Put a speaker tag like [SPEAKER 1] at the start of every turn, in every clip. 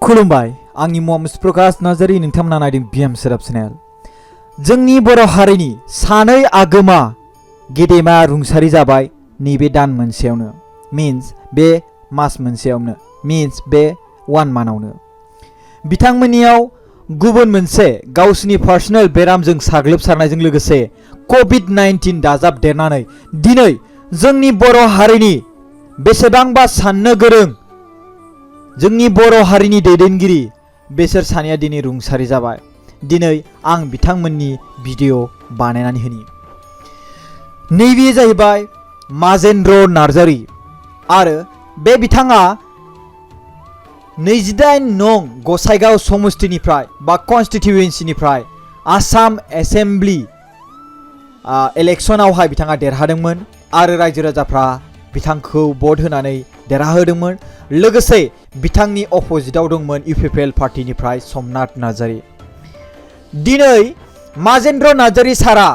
[SPEAKER 1] खुलुमबाय आंनि मुङा मुसप्रकाश नार्जारी नोंथांमोना नायदों बिएम सोदोब चेनेल। जोंनि बर' हारिनि सानै आगोमा गेदेमा रुंसारि जाबाय नैबे दान मोनसेयावनो, मीन्स बे मास मोनसेयावनो, मीन्स बे 1 मान्थआवनो। बिथांमोननियाव गुबुन मोनसे गावसिनि पार्सनेल बेरामजों साग्लोबसारनायजों लोगोसे कोविड-19 दाजाबदेरनानै दिनै जोंनि बर' हारिनि बेसेबांबा साननो गोरों जोंनि बर' हारिनि दैदेनगिरि बेसोर सानैया दिनै रुंसारि जाबाय। दिनै आं बिथांमोननि भिडिअ बानायनानै होनि। नैबे जाहैबाय माजेन्द्र नार्जारी आरो बे बिथाङा 28 नं गसाइगाव समस्तिनिफ्राय बा कन्स्टिटिउएन्सिनिफ्राय आसाम एसेम्बलि इलेक्शनावहाय बिथाङा देरहादोंमोन आरो रायजो राजाफ्रा बिथांखौ भट होनानै देरहाहोदोंमोन। लोगोसे बिथांनि अपोजिटआव दंमोन इउपिपिएल पार्टिनिफ्राय समनाथ नार्जारी। दिनै माजेन्द्र नार्जारी सारा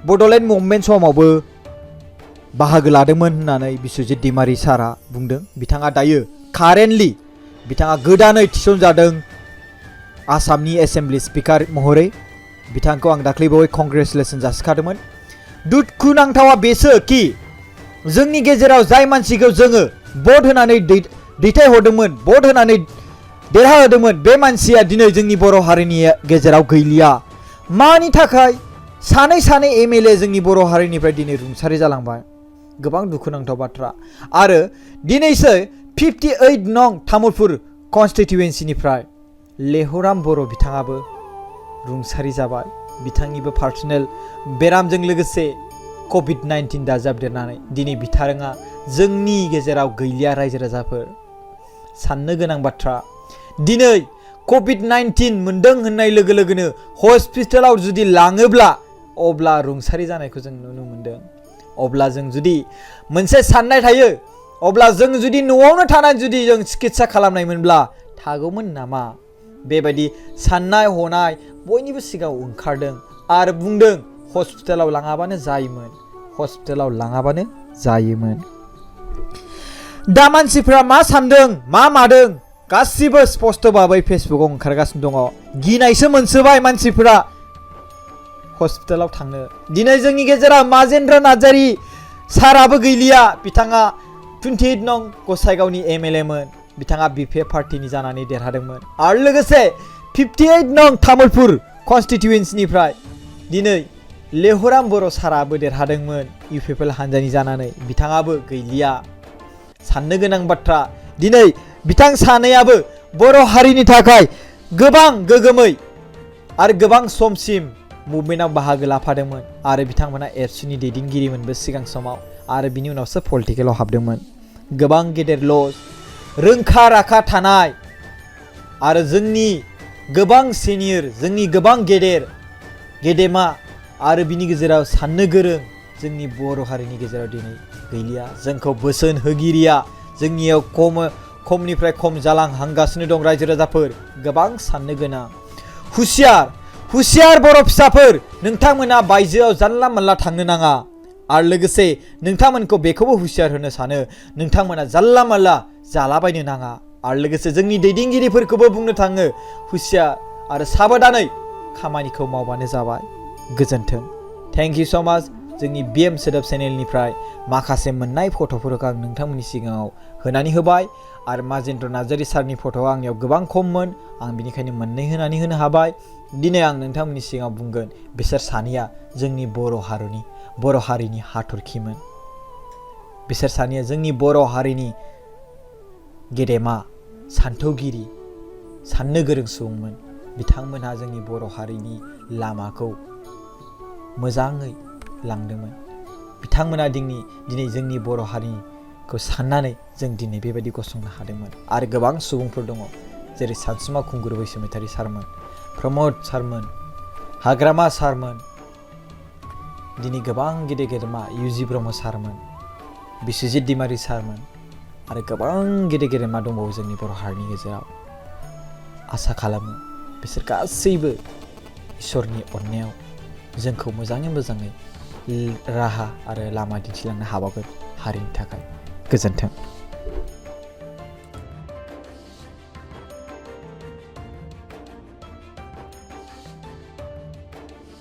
[SPEAKER 1] बड'लेण्ड मुभमेन्ट समावबो बाहागो लादोंमोन होननानै बिस्वजित दैमारी सारा बुंदों। बिथाङा दायो कारेन्टलि बिथाङा गोदानै थिसनजादों आसामनि एसेम्बलि स्पिकार महरै। बिथांखौ आं दाख्लैबावै कंग्रेचुलेसन जासिखादोंमोन। दुखुनांथावा बेसो कि जोंनि गेजेराव जाय मानसिखौ जोङो भट होनानै दैथायहरदोंमोन, भट होनानै देरहाहोदोंमोन, बे मानसिया दिनै जोंनि बर' हारिनि गेजेराव गैलिया। मानि थाखाय सानै एमएलए जोंनि बर' हारिनिफ्राय दिनै रुंसारि जालांबाय। गोबां दुखुनांथाव बाथ्रा। आरो दिनैसो 58 नं तामुलपुर कन्स्टिटिउएन्सिनिफ्राय लेहराम बर' बिथाङाबो रुंसारि जाबाय। बिथांनिबो पार्सनेल बेरामजों लोगोसे कोविड-19 दाजाबदेरनानै दिनै बिथाङा जोंनि गेजेराव गैलिया। रायजो राजाफोर साननो गोनां बाथ्रा। दिनै कोविड-19 मोनदों होननाय लोगो लोगोनो हस्पिटालाव जुदि लाङोब्ला अब्ला रुंसारि जानायखौ जों नुनो मोनदों। अब्ला जों जुदि मोनसे साननाय थायो, अब्ला जों जुदि न'आवनो थानानै जुदि जों सिकित्सा खालामनायमोनब्ला थागौमोन नामा? बेबायदि साननाय हनाय बयनिबो सिगाङाव ओंखारदों आरो बुंदों हस्पिटालाव लाङाबानो जायोमोन, हस्पिटालाव लाङाबानो जायोमोन। दा मानसिफ्रा मा सानदों मा मादों गासिबो स्पष्ट भाबै फेसबुकाव ओंखारगासिनो दङ। गिनायसो मोनसोबाय मानसिफ्रा हस्पिटालाव थांनो। दिनै जोंनि गेजेराव माजेन्द्र नार्जारी साराबो गैलिया। बिथाङा 28 नं गसाइगावनि एमएलए मोन। बिथाङा बिपिएफ पार्टिनि जानानै देरहादोंमोन आरो लोगोसे 58 नं तामुलपुर कन्स्टिटिउएन्सिनिफ्राय दिनै लेहराम बर' साराबो देरहादोंमोन इउपिपिएल हानजानि जानानै। बिथाङाबो गैलिया। साननो गोनां बाथ्रा। दिनै बिथां सानैयाबो बर' हारिनि थाखाय गोबां गोगोमै आरो गोबां समसिम मुभमेन्टआव बाहागो लाफादोंमोन आरो बिथांमोना एबसुनि दैदेनगिरिमोनबो सिगां समाव आरो बिनि उनावसो पलिटिकेलाव हाबदोंमोन। गोबां गेदेर लस, रोंखा राखा थानाय आरो जोंनि गोबां सिनियर, जोंनि गोबां गेदेमा आरो बिनि गेजेराव साननो गोरों जोंनि बर' हारिनि गेजेराव दिनै गैलिया। जोंखौ बोसोन होगिरिया जोंनियाव खमनिफ्राय खम जालांहांगासिनो दं। रायजो राजाफोर गोबां साननो गोनां। हुसियार बर' फिसाफोर, नोंथांमोना बायजोआव जानला मोनला थांनो नाङा। आरो लोगोसे नोंथांमोनखौ बेखौबो हुसियार होनो सानो, नोंथांमोना जानला मोनला जालाबायनो नाङा। आरो लोगोसे जोंनि दैदेनगिरिफोरखौबो बुंनो थाङो, हुसियार आरो साबधानै खामानिखौ मावबानो जाबाय। गोजोन्थों। थेंक इउ स' माच। जोंनि बिएम सोदोब चेनेलनिफ्राय माखासे मोननाय फट'फोरखौ आं नोंथांमोननि सिगाङाव होनानै होबाय आरो माजेन्द्र नार्जारी सारनि फट'आ आंनियाव गोबां खममोन, आं बिनिखायनो मोननै होनानै होनो हाबाय। दिनै आं नोंथांमोननि सिगाङाव बुंगोन बिसोर सानैया जोंनि बर' हारिनि हाथरखिमोन। बिसोर सानैया जोंनि बर' हारिनि गेदेमा सान्थौगिरि, साननो गोरों सुबुंमोन। बिथांमोनहा जोंनि बर' हारिनि लामाखौ मोजाङै लांदोंमोन। बिथांमोना दिनै जोंनि बर' हारिखौ साननानै जों दिनै बेबायदि गसंनो हादोंमोन। आरो गोबां सुबुंफोर दङ जेरै सानसुमा खुंगुर बैसोमुथियारि सारमोन, प्रमद सारमोन, हाग्रामा सारमोन, दिनै गोबां गेदेमा इउजि ब्रह्म सारमोन, बिस्वजित दैमारी सारमोन आरो गोबां गेदेमा दंबावो जोंनि बर' हारिनि गेजेराव। आसा खालामो बिसोर गासैबो इसोरनि अननायाव जोंखौ मोजाङै राहा आरो लामा दिन्थिलांनो हाबावगोन हारिनि थाखाय। गोजोन्थों।